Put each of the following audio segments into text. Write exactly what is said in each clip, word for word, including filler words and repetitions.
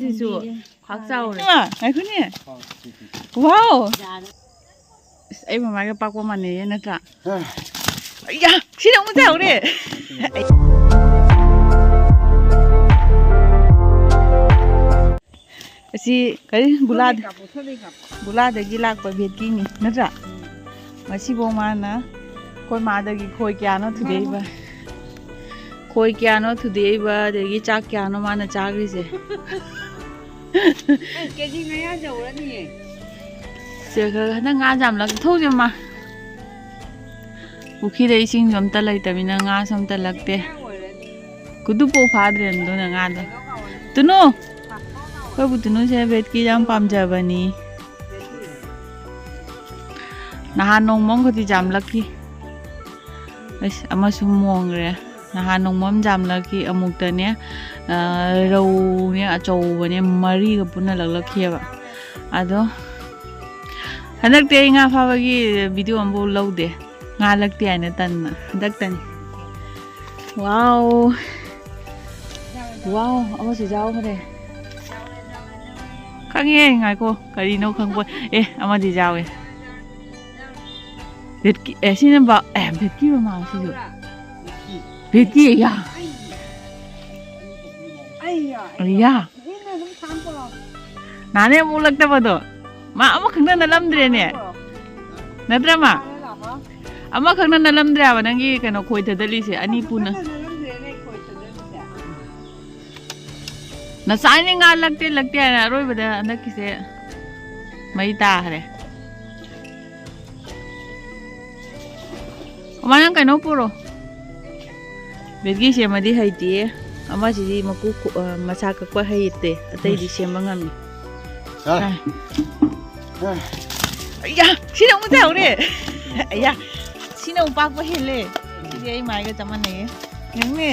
ꯁꯤꯁꯨ ꯈ꯭ꯋꯥꯛ ꯆꯥꯎꯔꯦ꯫ ꯏꯃꯥ, ꯉꯥꯏꯈꯣꯅꯦ꯫ ꯋꯥꯎ! ꯑꯁ, ꯑꯩ ꯃꯃꯥꯒ ꯄꯥꯛꯄ ꯃꯥꯟꯅꯩꯌꯦ, ꯅꯠꯇ꯭ꯔꯥ? ꯑꯌꯥ! ꯁꯤꯅ ꯑꯃꯨꯛ ꯆꯥꯎꯔꯦ! ꯑꯁꯤ ꯀꯔꯤ? ꯕꯨꯂꯥꯗ-, ꯕꯨꯂꯥꯗꯒꯤ ꯂꯥꯛꯄ ꯚꯦꯠꯀꯤꯅꯤ, ꯅꯠꯇ꯭ꯔꯥ? ꯉꯁꯤꯐꯥꯎ ꯃꯥꯅ ꯑꯩꯈꯣꯏ ꯃꯥꯗꯒꯤ ꯈꯣꯏ ꯀꯌꯥꯅꯣ ꯊꯨꯗꯦꯛꯏꯕ꯫ ꯈꯣꯏ ꯀꯌꯥꯅꯣ ꯊꯨꯗꯦꯛꯏꯕ, ꯑꯗꯒꯤ ꯆꯥꯛ ꯀꯌꯥꯅꯣ ꯃꯥꯅ ꯆꯥꯈ꯭ꯔꯤꯁꯦ꯫ ꯑꯩ ꯀꯦꯖꯤ ꯃꯌꯥ ꯌꯧꯔꯅꯤꯌꯦ꯫ ꯁꯦ, ꯈꯔ ꯈꯔ ꯍꯟꯗꯛ ꯉꯥ ꯌꯥꯝꯂꯛ-, ꯊꯧꯁꯦ ꯃꯥ꯫ ꯄꯨꯈ꯭ꯔꯤꯗ ꯏꯁꯤꯡꯁꯨ ꯑꯝꯇ ꯂꯩꯇꯃꯤꯅ ꯉꯥꯁꯨ ꯑꯝꯇ ꯂꯛꯇꯦ꯫ ꯀꯨꯗꯨꯄꯣꯛ ꯐꯥꯗ꯭ꯔꯦ ꯑꯗꯨꯅ ꯉꯥꯗꯣ꯫ ꯇꯨꯅꯨ! ꯑꯩꯈꯣꯏꯕꯨ ꯇꯨꯅꯨꯁꯦ ꯚꯦꯠꯀꯤ ꯌꯥꯝ ꯄꯥꯝꯖꯕꯅꯤ꯫ ꯅꯍꯥꯟ ꯅꯣꯡꯃ ꯑꯃꯈꯛꯇꯤ ꯌꯥꯝꯂꯛꯈꯤ꯫ ꯑꯁ, ꯑꯃꯁꯨ ꯃꯣꯡꯈ꯭ꯔꯦ꯫ ꯅꯍꯥꯟ ꯅꯣꯡꯃ ꯑꯃ ꯌꯥꯝꯂꯛꯈꯤ, ꯑꯃꯨꯛꯇꯅꯦ, ꯑ, ꯔꯧꯅꯦ, ꯑꯆꯧꯕꯅꯦ, ꯃꯔꯤꯒ ꯄꯨꯟꯅ ꯂꯛꯂꯛꯈꯤꯑꯕ꯫ ꯑꯗꯣ ꯍꯟꯗꯛꯇꯤ ꯑꯩ ꯉꯥ ꯐꯥꯕꯒꯤ ꯚꯤꯗꯤꯑꯣ ꯑꯃꯐꯥꯎ ꯂꯧꯗꯦ꯫ ꯉꯥ ꯂꯛꯇꯦ ꯍꯥꯏꯅ ꯇꯟꯅ ꯍꯟꯗꯛꯇꯅꯤ꯫ ꯋꯥꯎ! ꯋꯥꯎ! ꯑꯃꯁꯨ ꯌꯥꯎꯈ꯭ꯔꯦ꯫ ꯈꯪꯉꯦ, ꯉꯥꯏꯈꯣ꯫ ꯀꯔꯤꯅꯣ ꯈꯪꯕ-, ꯑꯦ, ꯑꯃꯗꯤ ꯌꯥꯎꯋꯦ꯫ ꯚꯦꯠꯀꯤ, ꯑꯦ, ꯁꯤꯅ ꯕ-, ꯑꯦ, ꯚꯦꯠꯀꯤ ꯃꯃꯥ ꯁꯤꯁꯨ꯫ ꯚꯦꯠꯀꯤ, ꯌꯥ꯫ ꯑꯩꯌꯥ꯫ ꯅꯍꯥꯟꯅꯦ ꯑꯃꯨꯛ ꯂꯛꯇꯕꯗꯣ꯫ ꯃꯥ ꯑꯃꯈꯛꯅ ꯅꯠꯂꯝꯗ꯭ꯔꯦꯅꯦ꯫ ꯅꯠꯇ꯭ꯔ ꯃꯥ? ꯑꯃꯈꯛꯅ ꯅꯠꯂꯝꯗ꯭ꯔꯦꯕ ꯅꯪꯒꯤ ꯀꯩꯅꯣ ꯈꯣꯏ ꯊꯗꯠꯂꯤꯁꯦ ꯑꯅꯤ ꯄꯨꯟꯅ꯫ ꯅꯆꯥꯅꯤ ꯉꯥ ꯂꯛꯇꯦ ꯂꯛꯇꯦ ꯍꯥꯏꯅ ꯑꯔꯣꯏꯕꯗ ꯍꯟꯗꯛꯀꯤꯁꯦ ꯃꯩ ꯇꯥꯈ꯭ꯔꯦ꯫ ꯃꯃꯥ, ꯅꯪ ꯀꯩꯅꯣ ꯄꯨꯔꯣ꯫ ꯕꯦꯠꯀꯤ ꯁꯦꯝꯃꯗꯤ ꯍꯩꯇꯦꯌꯦ꯫ ꯑꯃꯁꯤꯗꯤ ꯃꯀꯨ ꯈꯣ-, ꯑ, ꯃꯁꯥ ꯀꯛꯄ ꯍꯩꯇꯦ, ꯑꯇꯩꯗꯤ ꯁꯦꯝꯕ ꯉꯝꯃꯤ꯫ ꯁꯥ꯫ ꯑ꯫ ꯑ꯫ ꯑꯌꯥ, ꯁꯤꯅ ꯑꯃꯨꯛ ꯇꯥꯍꯧꯔꯦ꯫ ꯑꯌꯥ, ꯁꯤꯅ ꯑꯃꯨꯛ ꯄꯥꯛꯄ ꯍꯦꯜꯂꯦ꯫ ꯁꯤꯗꯤ ꯑꯩ ꯃꯥꯏꯒ ꯆꯞ ꯃꯥꯟꯅꯩꯌꯦ꯫ ꯌꯦꯡꯉꯨꯅꯦ꯫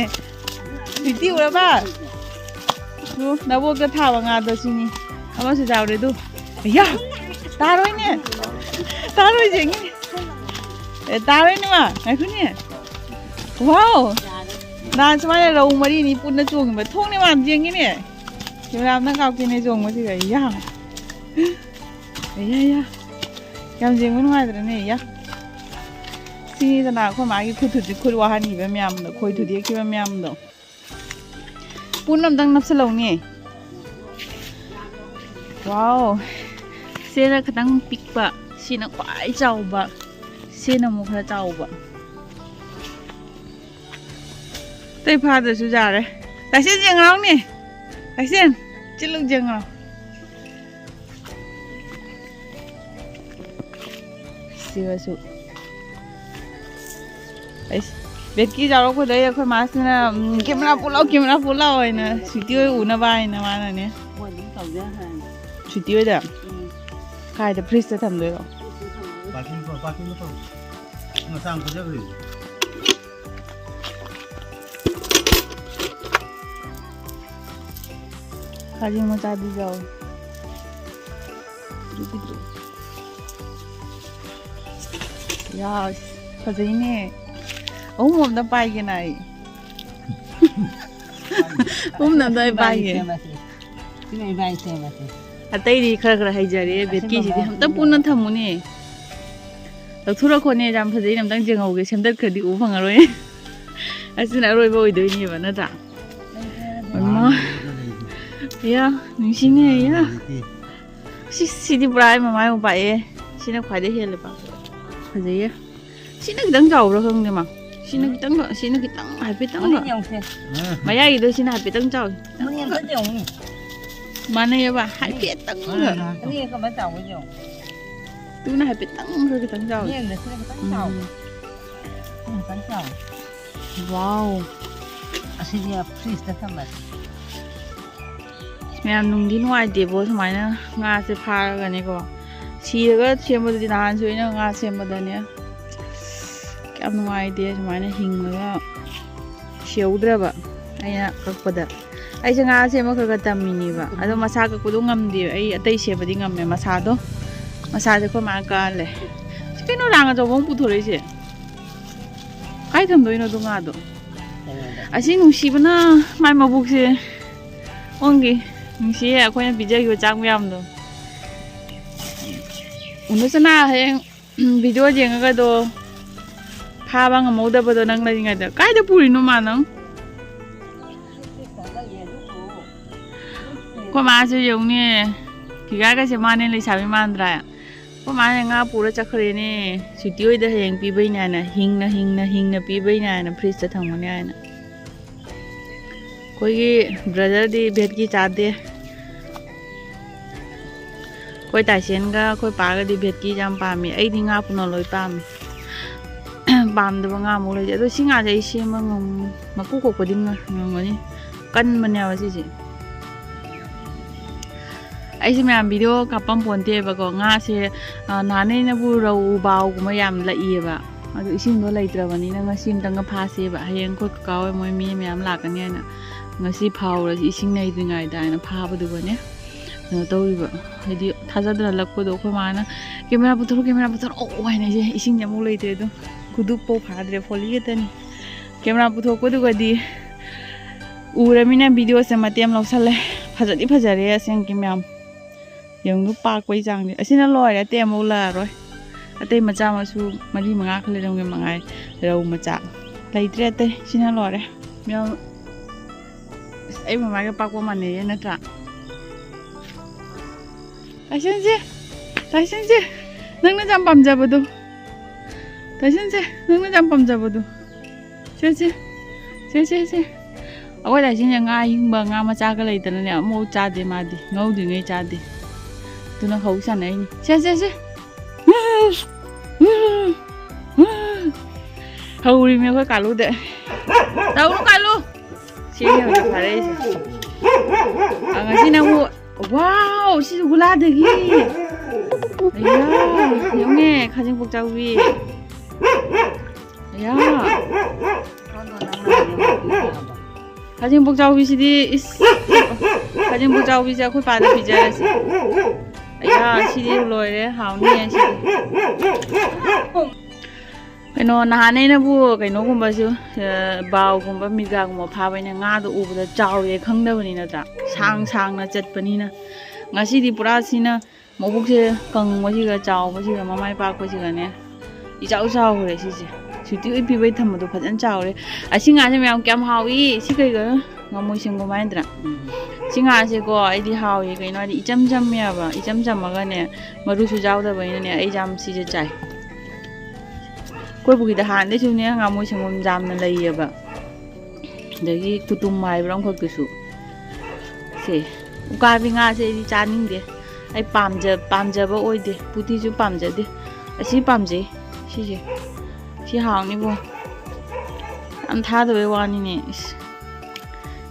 ꯁ꯭ꯋꯤꯇꯤ ꯎꯔꯕ? ꯇꯨ, ꯅꯕꯣꯛꯇ ꯊꯥꯕ ꯉꯥꯗꯣ ꯁꯤꯅꯤ꯫ ꯑꯃꯁꯨ ꯆꯥꯎꯔꯦ ꯑꯗꯨ꯫ ꯑꯌꯥ! ꯇꯥꯔꯣꯏꯅꯦ꯫ ꯇꯥꯔꯣꯏ ꯌꯦꯡꯉꯤꯅꯦ꯫ ꯑꯦ, ꯇꯥꯔꯣꯏꯅꯦ ꯃꯥ꯫ ꯉꯥꯏꯈꯣꯅꯦ꯫ ꯋꯥꯎ! ꯅꯍꯥꯟ ꯁꯨꯃꯥꯏꯅ ꯔꯧ ꯃꯔꯤꯅꯤ ꯄꯨꯟꯅ ꯆꯣꯡꯉꯤꯕ꯫ ꯊꯣꯡꯅꯦ ꯃꯥ ꯌꯦꯡꯉꯤꯅꯦ꯫ ꯌꯥꯝꯅ ꯀꯥꯞꯀꯦꯅꯦ ꯆꯣꯡꯕꯁꯤꯗ꯫ ꯑꯩꯌꯥ, ꯑꯩꯌꯥ, ꯑꯩꯌꯥ, ꯌꯥꯝ ꯌꯦꯡꯕ ꯅꯨꯡꯉꯥꯏꯗ꯭ꯔꯅꯦ? ꯑꯩꯌꯥ, ꯁꯤꯅꯤꯗꯅ ꯑꯩꯈꯣꯏ ꯃꯥꯒꯤ ꯈꯨꯠ ꯊꯨꯗꯤ, ꯈꯨꯠ ꯋꯥꯍꯟꯈꯤꯕ ꯃꯌꯥꯝꯗꯣ, ꯈꯣꯏ ꯊꯨꯗꯦꯛꯈꯤꯕ ꯃꯌꯥꯝꯗꯣ꯫ ꯄꯨꯟꯅ ꯑꯝꯇꯪ ꯅꯞꯁꯜꯂꯧꯅꯦ꯫ ꯋꯥꯎ꯫ ꯁꯤꯅ ꯈꯤꯇꯪ ꯄꯤꯛꯄ, ꯁꯤꯅ ꯈ꯭ꯋꯥꯏ ꯆꯥꯎꯕ, ꯁꯤꯅ ꯑꯃꯨꯛ ꯈꯔ ꯆꯥꯎꯕ꯫ ꯑꯇꯩ ꯐꯥꯗ꯭ꯔꯁꯨ ꯌꯥꯔꯦ꯫ ꯂꯥꯏꯁꯦꯟ ꯌꯦꯡꯉꯛꯑꯣꯅꯦ꯫ ꯂꯥꯏꯁꯦꯟ, ꯆꯤꯜꯂꯨ ꯌꯦꯡꯉꯛꯑꯣ꯫ ꯁꯤꯒꯁꯨ꯫ ꯑꯩꯁ, ꯕꯦꯠꯀꯤ ꯌꯥꯎꯔꯛꯄꯗꯩ ꯑꯩꯈꯣꯏ ꯃꯥꯁꯤꯅ, ꯎꯝ, "ꯀꯦꯃꯦꯔꯥ ꯄꯨꯂꯥꯎ, ꯀꯦꯃꯦꯔꯥ ꯄꯨꯂꯥꯎ" ꯍꯥꯏꯅ ꯁ꯭ꯋꯤꯇꯤ ꯍꯣꯏ ꯎꯅꯕ ꯍꯥꯏꯅ ꯃꯥꯅꯅꯦ꯫ ꯃꯣꯏ ꯑꯗꯨꯝ ꯇꯧꯖ ꯍꯥꯏꯅꯤ꯫ ꯁ꯭ꯋꯤꯇꯤ ꯍꯣꯏꯗ? ꯎꯝ꯫ ꯀꯥꯏꯗ, ꯐ꯭ꯔꯤꯖꯇ ꯊꯝꯗꯣꯏꯔꯣ? ꯐ꯭ꯔꯤꯖꯇ ꯊꯝꯃꯒ꯫ ꯄꯥꯔꯀꯤꯡ ꯊꯣꯛ, ꯄꯥꯔꯀꯤꯡꯗ ꯊꯣꯛ꯫ ꯃꯆꯥ ꯑꯃ ꯐꯖꯈ꯭ꯔꯦ꯫ ꯈꯥꯖꯤꯡ ꯃꯆꯥꯗꯨꯁꯨ ꯌꯥꯎꯋꯦ꯫ ꯄꯤꯗ꯭ꯔꯨ ꯄꯤꯗ꯭ꯔꯨ꯫ ꯌꯥꯁ, ꯐꯖꯩꯅꯦ꯫ ꯑꯍꯨꯝ ꯑꯝꯇ ꯄꯥꯏꯒꯦꯅ ꯑꯩ꯫ ꯑꯍꯨꯝ ꯑꯝꯇ ꯑꯩ ꯄꯥꯏꯒꯦ꯫ ꯁꯦꯝꯃꯁꯤ꯫ ꯁꯤꯅ ꯏꯕꯥꯅꯤ ꯁꯦꯝꯃꯁꯤ꯫ ꯑꯇꯩꯗꯤ ꯈꯔ ꯈꯔ ꯍꯩꯖꯔꯦ꯫ ꯑꯁꯤꯅ ꯕꯦꯠꯀꯤꯁꯤꯗꯤ ꯃꯑꯣꯡ ꯑꯝꯇ ꯄꯨꯟꯅ ꯊꯝꯃꯨꯅꯦ꯫ ꯂꯧꯊꯣꯔꯛꯈꯣꯅꯦ, ꯌꯥꯝ ꯐꯖꯩꯅꯦ, ꯑꯝꯇꯪ ꯌꯦꯡꯍꯧꯒꯦ꯫ ꯁꯦꯝꯗꯠꯈ꯭ꯔꯗꯤ ꯎ ꯐꯪꯉꯔꯣꯏ꯫ ꯑꯁꯤꯅ ꯑꯔꯣꯏꯕ ꯑꯣꯏꯗꯣꯏꯅꯦꯕ, ꯅꯠꯇ꯭ꯔꯥ? ꯑꯣꯏꯃꯥ꯫ ꯏꯌꯥ, ꯅꯨꯡꯁꯤꯅꯦ, ꯏꯌꯥ꯫ ꯁꯤ, ꯁꯤꯗꯤ ꯄꯨꯔꯥ ꯑꯩ ꯃꯃꯥꯏ ꯑꯃ ꯄꯥꯛꯑꯦ꯫ ꯁꯤꯅ ꯈ꯭ꯋꯥꯏꯗꯩ ꯍꯦꯜꯂꯦ ꯄꯥꯛꯄ꯫ ꯐꯖꯩꯌꯦ꯫ ꯁꯤꯅ ꯈꯤꯇꯪ ꯆꯥꯎꯕ꯭ꯔꯥ ꯈꯪꯗꯦ, ꯃꯥ꯫ ꯁꯤꯅ ꯈꯤꯇꯪ, ꯁꯤꯅ ꯈꯤꯇꯪ ꯍꯥꯏꯐꯦꯠꯇꯪ꯫ ꯃꯅꯤꯡ ꯌꯦꯡꯉꯨꯁꯦ꯫ ꯃꯌꯥꯏꯒꯤꯗꯣ ꯁꯤꯅ ꯍꯥꯏꯐꯦꯠꯇꯪ ꯆꯥꯎꯋꯤ꯫ ꯃꯅꯤꯡ ꯑꯝꯇ ꯌꯦꯡꯉꯨꯅꯦ꯫ ꯃꯥꯟꯅꯩꯌꯦꯕ, ꯍꯥꯏꯐꯦꯠꯇꯪ꯫ ꯃꯅꯤꯡ ꯀꯃꯥꯏꯅ ꯆꯥꯎꯕ ꯌꯦꯡꯉꯨ꯫ ꯇꯨꯅ ꯍꯥꯏꯐꯦꯠꯇꯪ ꯈꯔ ꯈꯤꯇꯪ ꯆꯥꯎꯋꯤ꯫ ꯌꯦꯡꯗ ꯁꯤꯅ ꯈꯤꯇꯪ ꯎꯝ꯫ ꯆꯥꯎꯋꯤ꯫ ꯁꯤꯅ ꯈꯤꯇꯪ ꯆꯥꯎꯋꯤ꯫ ꯋꯥꯎ꯫ ꯑꯁꯤꯗꯤ ꯐ꯭ꯔꯤꯖꯇ ꯊꯝꯃꯁꯤ꯫ ꯃꯌꯥꯝ ꯅꯨꯡꯗꯤ ꯅꯨꯡꯉꯥꯏꯇꯦꯕꯣ, ꯁꯨꯃꯥꯏꯅ ꯉꯥꯁꯦ ꯐꯥꯔꯒꯅꯦꯀꯣ꯫ ꯁꯤꯔꯒ ꯁꯦꯝꯕꯗꯨꯗꯤ ꯅꯍꯥꯟꯁꯨ ꯑꯩꯅ ꯉꯥ ꯁꯦꯝꯕꯗꯅꯦ꯫ ꯌꯥꯝ ꯅꯨꯡꯉꯥꯏꯇꯦ ꯁꯨꯃꯥꯏꯅ ꯍꯤꯡꯉꯒ ꯁꯤꯍꯧꯗ꯭ꯔꯕ ꯑꯩꯅ ꯀꯛꯄꯗ꯫ ꯑꯩꯁꯦ ꯉꯥ ꯁꯦꯝꯕ ꯈꯔ ꯈꯔ ꯇꯝꯃꯤꯅꯦꯕ꯫ ꯑꯗꯣ ꯃꯁꯥ ꯀꯛꯄꯗꯣ ꯉꯝꯗꯦ꯫ ꯑꯩ ꯑꯇꯩ ꯁꯦꯝꯕꯗꯤ ꯉꯝꯃꯦ꯫ ꯃꯁꯥꯗꯣ, ꯃꯁꯥꯁꯦ ꯑꯩꯈꯣꯏ ꯃꯥꯅ ꯀꯛꯍꯜꯂꯦ꯫ ꯁꯤ ꯀꯩꯅꯣ, ꯂꯥꯡ ꯑꯆꯧꯕ ꯑꯃ ꯄꯨꯊꯣꯔꯛꯏꯁꯦ? ꯀꯥꯏ ꯊꯝꯗꯣꯏꯅꯣ ꯑꯗꯨ ꯉꯥꯗꯣ? ꯑꯁꯤ ꯅꯨꯡꯁꯤꯕꯅ ꯃꯥꯏ ꯃꯕꯨꯛꯁꯦ ꯑꯣꯟꯒꯤ꯫ ꯅꯨꯡꯁꯤꯌꯦ ꯑꯩꯈꯣꯏꯅ ꯄꯤꯖꯈꯤꯕ ꯆꯥꯛ ꯃꯌꯥꯝꯗꯣ꯫ ꯎꯅꯁꯅꯥ ꯍꯌꯦꯡ ꯚꯤꯗꯤꯑꯣ ꯌꯦꯡꯉꯒꯗꯣ ꯐꯥꯕ ꯉꯝꯍꯧꯗꯕꯗꯣ ꯅꯪ ꯂꯩꯔꯤꯉꯩꯗ꯫ ꯀꯥꯏꯗ ꯄꯨꯔꯤꯅꯣ ꯃꯥ ꯅꯪ? ꯑꯩꯈꯣꯏ ꯃꯥꯁꯨ ꯌꯦꯡꯉꯨꯅꯦ, ꯐꯤꯒꯔꯒꯁꯦ ꯃꯥꯅꯦ ꯂꯩꯁꯥꯕꯤ ꯃꯥꯟꯗ꯭ꯔꯥ? ꯑꯩꯈꯣꯏ ꯃꯥꯅ ꯉꯥ ꯄꯨꯔ ꯆꯠꯈ꯭ꯔꯦꯅꯦ꯫ ꯁ꯭ꯋꯤꯇꯤ ꯍꯣꯏꯗ ꯍꯌꯦꯡ ꯄꯤꯕꯩꯅꯦ ꯍꯥꯏꯅ, ꯍꯤꯡꯅ ꯍꯤꯡꯅ ꯍꯤꯡꯅ ꯄꯤꯕꯩꯅꯦ ꯍꯥꯏꯅ ꯐ꯭ꯔꯤꯖꯇ ꯊꯝꯒꯅꯤ ꯍꯥꯏꯅ꯫ ꯑꯩꯈꯣꯏꯒꯤ ꯕ꯭ꯔꯗꯔꯗꯤ ꯚꯦꯠꯀꯤ ꯆꯥꯗꯦ꯫ ꯑꯩꯈꯣꯏ ꯇꯥꯏꯁꯦꯟꯒ ꯑꯩꯈꯣꯏ ꯄꯥꯒꯗꯤ ꯚꯦꯠꯀꯤ ꯌꯥꯝ ꯄꯥꯝꯃꯤ꯫ ꯑꯩꯗꯤ ꯉꯥ ꯄꯨꯅ ꯂꯣꯏ ꯄꯥꯝꯃꯤ꯫ ꯄꯥꯝꯗꯕ ꯉꯥ ꯑꯃꯨꯛ ꯂꯩꯇꯦ꯫ ꯑꯗꯣ ꯁꯤ ꯉꯥꯁꯦ ꯑꯩ ꯁꯦꯝꯕ ꯉꯝ-, ꯃꯀꯨ ꯈꯣꯛꯄꯗꯤ ꯉ-, ꯉꯝꯒꯅꯤ꯫ ꯀꯟꯕꯅꯦꯕ ꯁꯤꯁꯦ꯫ ꯑꯩꯁꯦ ꯃꯌꯥꯝ ꯚꯤꯗꯤꯑꯣ ꯀꯥꯞꯄꯝ ꯄꯣꯟꯇꯦꯕꯀꯣ꯫ ꯉꯥꯁꯦ, ꯑ, ꯅꯍꯥꯟ ꯑꯩꯅꯕꯨ ꯔꯧ ꯕꯥꯎꯒꯨꯝꯕ ꯌꯥꯝ ꯂꯛꯏꯌꯦꯕ꯫ ꯑꯗꯨ ꯏꯁꯤꯡꯗꯣ ꯂꯩꯇ꯭ꯔꯕꯅꯤꯅ ꯉꯁꯤ ꯑꯝꯇꯪꯒ ꯐꯥꯁꯦꯕ꯫ ꯍꯌꯦꯡ ꯑꯩꯈꯣꯏ ꯀꯀꯥ ꯍꯣꯏ ꯃꯣꯏ ꯃꯤ ꯃꯌꯥꯝ ꯂꯥꯛꯀꯅꯤ ꯍꯥꯏꯅ ꯉꯁꯤ ꯐꯥꯍꯧꯔꯁꯤ, ꯏꯁꯤꯡ ꯂꯩꯇ꯭ꯔꯤꯉꯩꯗ ꯍꯥꯏꯅ ꯐꯥꯕꯗꯨꯒꯅꯦ꯫ ꯀꯩꯅꯣ ꯇꯧꯔꯤꯕ, ꯍꯥꯏꯗꯤ ꯊꯥꯖꯗꯅ ꯂꯛꯄꯗꯣ꯫ ꯑꯩꯈꯣꯏ ꯃꯥꯅ "ꯀꯦꯃꯦꯔꯥ ꯄꯨꯊꯣꯔꯛꯑꯣ, ꯀꯦꯃꯦꯔꯥ ꯄꯨꯊꯣꯔꯛꯑꯣ" ꯍꯥꯏꯅ꯫ ꯑꯩꯁꯦ ꯏꯁꯤꯡꯁꯦ ꯑꯃꯨꯛ ꯂꯩꯇ꯭ꯔꯦ꯫ ꯑꯗꯨꯝ ꯈꯨꯗꯨꯞ ꯐꯥꯎ ꯐꯥꯗ꯭ꯔꯦ, ꯐꯣꯂꯤ ꯈꯛꯇꯅꯤ꯫ ꯀꯦꯃꯦꯔꯥ ꯄꯨꯊꯣꯛꯄꯗꯨꯒꯗꯤ ꯎꯔꯃꯤꯅ ꯚꯤꯗꯤꯑꯣꯁꯦ ꯃꯇꯦꯛ ꯑꯃ ꯂꯧꯁꯜꯂꯦ꯫ ꯐꯖꯗꯤ ꯐꯖꯔꯦ ꯑꯁꯦꯡꯀꯤ ꯃꯌꯥꯝ꯫ ꯌꯦꯡꯉꯨ ꯄꯥꯛꯄꯩ ꯆꯥꯡꯗꯤ꯫ ꯑꯁꯤꯅ ꯂꯣꯏꯔꯦ, ꯑꯇꯩ ꯑꯃꯨꯛ ꯂꯥꯛꯑꯔꯣꯏ꯫ ꯑꯇꯩ ꯃꯆꯥ ꯃꯁꯨ ꯃꯔꯤ ꯃꯉꯥ ꯈꯔ ꯂꯩꯔꯝꯒꯦ ꯃꯉꯥꯏ, ꯔꯧ ꯃꯆꯥ꯫ ꯂꯩꯇ꯭ꯔꯦ ꯑꯇꯩ, ꯁꯤꯅ ꯂꯣꯏꯔꯦ꯫ ꯃꯌꯥꯝ, ꯑꯁ, ꯑꯩ ꯃꯃꯥꯏꯒ ꯄꯥꯛꯄ ꯃꯥꯟꯅꯩꯌꯦ ꯅꯠꯇ꯭ꯔꯥ? ꯇꯥꯏꯁꯟꯁꯦ, ꯇꯥꯏꯁꯟꯁꯦ, ꯅꯪꯅ ꯌꯥꯝ ꯄꯥꯝꯖꯕꯗꯣ꯫ ꯇꯥꯏꯁꯟꯁꯦ, ꯅꯪꯅ ꯌꯥꯝ ꯄꯥꯝꯖꯕꯗꯣ꯫ ꯁꯦ, ꯁꯦ꯫ ꯁꯦ, ꯁꯦ, ꯁꯦ꯫ ꯑꯩꯈꯣꯏ ꯇꯥꯏꯁꯟꯁꯦ ꯉꯥ ꯑꯍꯤꯡꯕ, ꯉꯥ ꯃꯆꯥꯒ ꯂꯩꯇꯅꯅꯦ, ꯑꯃꯐꯥꯎ ꯆꯥꯗꯦ ꯃꯥꯗꯤ꯫ ꯉꯧꯗ꯭ꯔꯤꯉꯩ ꯆꯥꯗꯦ꯫ ꯑꯗꯨꯅ ꯍꯧ ꯁꯥꯟꯅꯩꯅꯤ꯫ ꯁꯦ, ꯁꯦ, ꯁꯦ꯫ ꯍꯧꯔꯤꯃꯤ ꯑꯩꯈꯣꯏ ꯀꯥꯂꯨꯗ꯫ ꯇꯧꯔꯨ ꯀꯥꯂꯨ꯫ ꯁꯤꯅꯤ ꯍꯧꯖꯤꯛ ꯐꯥꯔꯛꯏꯁꯦ꯫ ꯑ, ꯉꯁꯤꯅ ꯑꯃꯨꯛ, ꯋꯥꯎ, ꯁꯤꯁꯨ ꯒꯨꯂꯥꯗꯒꯤ꯫ ꯑꯌꯥ, ꯌꯦꯡꯉꯦ, ꯈꯥꯖꯤꯡ ꯄꯣꯛꯆꯥꯎꯕꯤ꯫ ꯑꯌꯥ꯫ ꯈꯥꯖꯤꯡ ꯄꯣꯛꯆꯥꯎꯕꯤꯁꯤꯗꯤ, ꯏꯁ, ꯈꯥꯖꯤꯡ ꯄꯣꯛꯆꯥꯎꯕꯤꯁꯦ ꯑꯩꯈꯣꯏ ꯄꯥꯗ ꯄꯤꯖꯔꯁꯤ꯫ ꯑꯌꯥ, ꯁꯤꯗꯤ ꯂꯣꯏꯔꯦ, ꯍꯥꯎꯅꯤꯌꯦ ꯁꯤꯗꯤ꯫ ꯀꯩꯅꯣ, ꯅꯍꯥꯟ ꯑꯩꯅꯕꯨ ꯀꯩꯅꯣꯒꯨꯝꯕꯁꯨ, ꯑ, ꯕꯥꯎꯒꯨꯝꯕ, ꯃꯤꯔꯒꯥꯒꯨꯝꯕ ꯐꯥꯕ, ꯑꯩꯅ ꯉꯥꯗꯣ ꯎꯕꯗ ꯆꯥꯎꯔꯦ ꯈꯪꯗꯕꯅꯤ ꯅꯠꯇ꯭ꯔꯥ? ꯁꯥꯡ ꯁꯥꯡꯅ ꯆꯠꯄꯅꯤꯅ꯫ ꯉꯁꯤꯗꯤ ꯄꯨꯔꯥ ꯁꯤꯅ ꯃꯕꯨꯛꯁꯦ ꯀꯪꯕꯁꯤꯒ ꯆꯥꯎꯕꯁꯤꯒ ꯃꯃꯥꯏ ꯄꯥꯛꯄꯁꯤꯒꯅꯦ, ꯏꯆꯥꯎ ꯆꯥꯎꯈ꯭ꯔꯦ ꯁꯤꯁꯦ꯫ ꯁꯨꯇꯤ ꯑꯣꯏ ꯄꯤꯕꯩ ꯊꯝꯕꯗꯣ ꯐꯖꯅ ꯆꯥꯎꯔꯦ꯫ ꯑꯁꯤ ꯉꯥꯁꯦ ꯃꯌꯥꯝ ꯀꯌꯥꯝ ꯍꯥꯎꯏ꯫ ꯁꯤ ꯀꯩꯒ ꯉꯥꯃꯨ ꯁꯪꯒꯣꯝ ꯍꯥꯏꯗ꯭ꯔꯥ? ꯎꯝ꯫ ꯁꯤ ꯉꯥꯁꯦꯀꯣ ꯑꯩꯗꯤ ꯍꯥꯎꯏ꯫ ꯀꯩꯅꯣ ꯍꯥꯏꯗꯤ ꯏꯆꯝ ꯆꯝꯃꯦꯕ꯫ ꯏꯆꯝ ꯆꯝꯃꯒꯅꯦ, ꯃꯔꯨꯁꯨ ꯌꯥꯎꯗꯕꯅꯤꯅꯅꯦ, ꯑꯩ ꯌꯥꯝ ꯁꯤꯁꯦ ꯆꯥꯏ꯫ ꯑꯩꯈꯣꯏ ꯄꯨꯈ꯭ꯔꯤꯗ ꯍꯥꯟꯅꯗꯩꯁꯨꯅꯦ ꯉꯥꯃꯨ ꯁꯪꯒꯣꯝ ꯌꯥꯝꯅ ꯂꯩꯌꯦꯕ꯫ ꯑꯗꯒꯤ ꯀꯨꯇꯨꯝ ꯍꯥꯏꯕ꯭ꯔꯥ ꯑꯃꯈꯛꯇꯨꯁꯨ꯫ ꯁꯦ, ꯎꯀꯥꯕꯤ ꯉꯥꯁꯦ ꯑꯩꯗꯤ ꯆꯥꯅꯤꯡꯗꯦ꯫ ꯑꯩ ꯄꯥꯝꯖ-, ꯄꯥꯝꯖꯕ ꯑꯣꯏꯗꯦ꯫ ꯄꯨꯇꯤꯁꯨ ꯄꯥꯝꯖꯗꯦ꯫ ꯑꯁꯤ ꯄꯥꯝꯖꯩ꯫ ꯁꯤꯁꯦ꯫ ꯁꯤ ꯍꯥꯎꯅꯤꯕꯣ꯫ ꯌꯥꯝ ꯊꯥꯗꯕꯩ ꯋꯥꯅꯤꯅꯦ꯫ ꯏꯁ꯫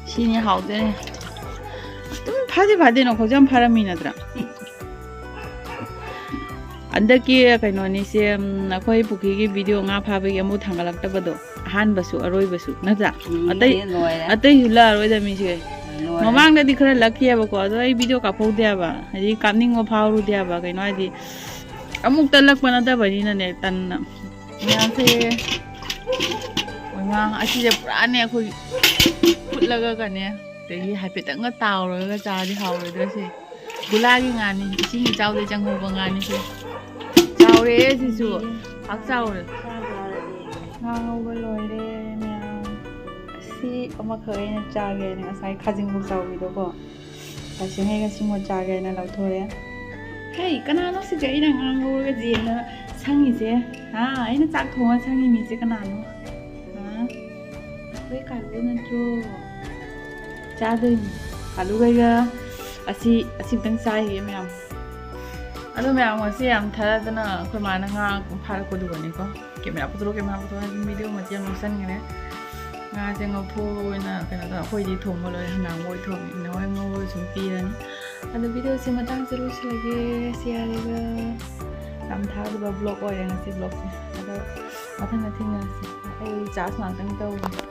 ꯁꯤꯅꯤ ꯍꯥꯎꯗꯣꯏꯅꯦ꯫ ꯑꯗꯨꯝ ꯐꯥꯗꯤ ꯐꯥꯗꯦ, ꯅꯣꯡꯐꯥꯗꯣꯛꯁꯨ ꯌꯥꯝ ꯐꯥꯔꯝꯃꯤ ꯅꯠꯇ꯭ꯔꯥ? ꯍꯟꯗꯛꯀꯤ ꯀꯩꯅꯣꯅꯤꯁꯦ, ꯎꯝ, ꯑꯩꯈꯣꯏ ꯄꯨꯈ꯭ꯔꯤꯒꯤ ꯚꯤꯗꯤꯑꯣ ꯉꯥ ꯐꯥꯕꯒꯤ ꯑꯃꯨꯛ ꯊꯥꯡꯒꯠꯂꯛꯇꯕꯗꯣ, ꯑꯍꯥꯟꯕꯁꯨ ꯑꯔꯣꯏꯕꯁꯨ ꯅꯠꯇ꯭ꯔꯥ? ꯎꯝ, ꯑꯇꯩ, ꯁꯤ ꯂꯣꯏꯔꯦ꯫ ꯑꯇꯩꯁꯨ ꯂꯥꯛꯑꯔꯣꯏꯗ ꯃꯤꯁꯦ꯫ ꯂꯣꯏꯔꯦ꯫ ꯃꯃꯥꯡꯗꯗꯤ ꯈꯔ ꯂꯛꯈꯤꯑꯕꯀꯣ, ꯑꯗꯣ ꯑꯩ ꯚꯤꯗꯤꯑꯣ ꯀꯥꯞꯍꯧꯗꯦꯕ, ꯍꯥꯏꯗꯤ ꯀꯥꯞꯅꯤꯡꯕ ꯐꯥꯎꯔꯨꯗꯦꯕ꯫ ꯀꯩꯅꯣ ꯍꯥꯏꯗꯤ, ꯑꯃꯨꯛꯇ ꯂꯛꯄ ꯅꯠꯇꯕꯅꯤꯅꯅꯦ, ꯇꯟꯅ꯫ ꯃꯌꯥꯝꯁꯦ, ꯑꯣꯏꯃꯥ, ꯑꯁꯤꯁꯦ ꯄꯨꯔꯥꯅꯦ ꯑꯩꯈꯣꯏ ꯐꯨꯠꯂꯒꯀꯅꯦ, ꯑꯗꯒꯤ ꯍꯥꯏꯐꯦꯠꯇꯪꯒ ꯇꯥꯎꯔꯒ ꯆꯥꯔꯗꯤ ꯍꯥꯎꯔꯣꯏꯗ꯭ꯔꯥ ꯁꯤ? ꯒꯨꯂꯥꯒꯤ ꯉꯥꯅꯤ, ꯏꯁꯤꯡ ꯏꯆꯥꯎꯗ ꯆꯪꯍꯧꯕ ꯉꯥꯅꯤ ꯁꯤ꯫ ꯆꯥꯎꯔꯦ ꯁꯤꯁꯨ, ꯄꯥꯛ ꯆꯥꯎꯔꯦ꯫ ꯉꯥ ꯉꯧꯕ ꯂꯣꯏꯔꯦ ꯃꯌꯥꯝ꯫ ꯑꯁꯤ ꯑꯃꯈꯛ ꯑꯩꯅ ꯆꯥꯒꯦꯅ ꯉꯁꯥꯏ ꯈꯥꯖꯤꯡ ꯈꯣꯛꯆꯥꯎꯕꯤꯗꯣꯀꯣ꯫ ꯇꯁꯦꯡꯅ ꯑꯩ ꯉꯁꯤ ꯃꯣꯠ ꯆꯥꯒꯦ ꯍꯥꯏꯅ ꯂꯧꯊꯣꯔꯛꯑꯦ꯫ ꯍꯩ, ꯀꯅꯥꯅꯣ ꯁꯤꯒ ꯑꯩꯅ ꯉꯥꯡꯍꯧꯔꯒ ꯖꯦꯟꯅ ꯁꯪꯉꯤꯁꯦ? ꯍꯥ? ꯑꯩꯅ ꯆꯥꯛ ꯊꯣꯡꯉ ꯁꯪꯉꯤ ꯃꯤꯁꯦ ꯀꯅꯥꯅꯣ? ꯍꯥ? ꯑꯩꯈꯣꯏ ꯀꯥꯂꯨ ꯅꯠꯇ꯭ꯔꯣ? ꯆꯥꯗꯣꯏꯅꯤ꯫ ꯀꯥꯂꯨꯒꯩꯒ ꯑꯁꯤ, ꯑꯁꯤꯝꯇꯪ ꯆꯥꯏꯒꯦ ꯃꯌꯥꯝ꯫ ꯑꯗꯣ ꯃꯌꯥꯝ, ꯉꯁꯤ ꯌꯥꯝ ꯊꯥꯖꯗꯅ ꯑꯩꯈꯣꯏ ꯃꯥꯅ ꯉꯥ ꯐꯥꯔꯛꯄꯗꯨꯒꯅꯤꯀꯣ꯫ ꯀꯦꯃꯦꯔꯥ ꯄꯨꯊꯣꯔꯛꯑꯣ, ꯀꯦꯃꯦꯔꯥ ꯄꯨꯊꯣꯔꯛꯑꯣ ꯍꯥꯏꯗꯤ ꯚꯤꯗꯤꯑꯣ ꯃꯇꯦꯛ ꯑꯃ ꯂꯧꯁꯟꯈ꯭ꯔꯦ꯫ ꯉꯥꯁꯦ ꯉꯧꯊꯣꯛꯑꯒ ꯑꯣꯏꯅ ꯀꯩꯅꯣ ꯇꯧꯔ, ꯑꯩꯈꯣꯏꯗꯤ ꯊꯣꯡꯕ ꯂꯣꯏꯔꯦ, ꯍꯪꯒꯥꯝ ꯃꯣꯏ ꯊꯣꯡꯉꯦ, ꯏꯅꯦ ꯍꯣꯏ ꯉꯧꯔꯒ ꯁꯨꯝ ꯄꯤꯔꯅꯤ꯫ ꯑꯗꯣ ꯚꯤꯗꯤꯑꯣꯁꯦ ꯃꯇꯥꯡꯁꯦ ꯂꯣꯏꯁꯤꯜꯂꯒꯦ꯫ ꯁꯤ ꯍꯥꯏꯔꯒ ꯌꯥꯝ ꯊꯥꯗꯕ ꯕ꯭ꯂꯣꯛ ꯑꯣꯏꯔꯦ ꯉꯁꯤ ꯕ꯭ꯂꯣꯛꯁꯦ꯫ ꯑꯗꯣ ꯃꯊꯪꯗ ꯊꯦꯡꯅꯔꯁꯤ꯫ ꯑꯩ ꯆꯥꯔꯖ ꯉꯥꯛꯇꯪ ꯇꯧꯒꯦ꯫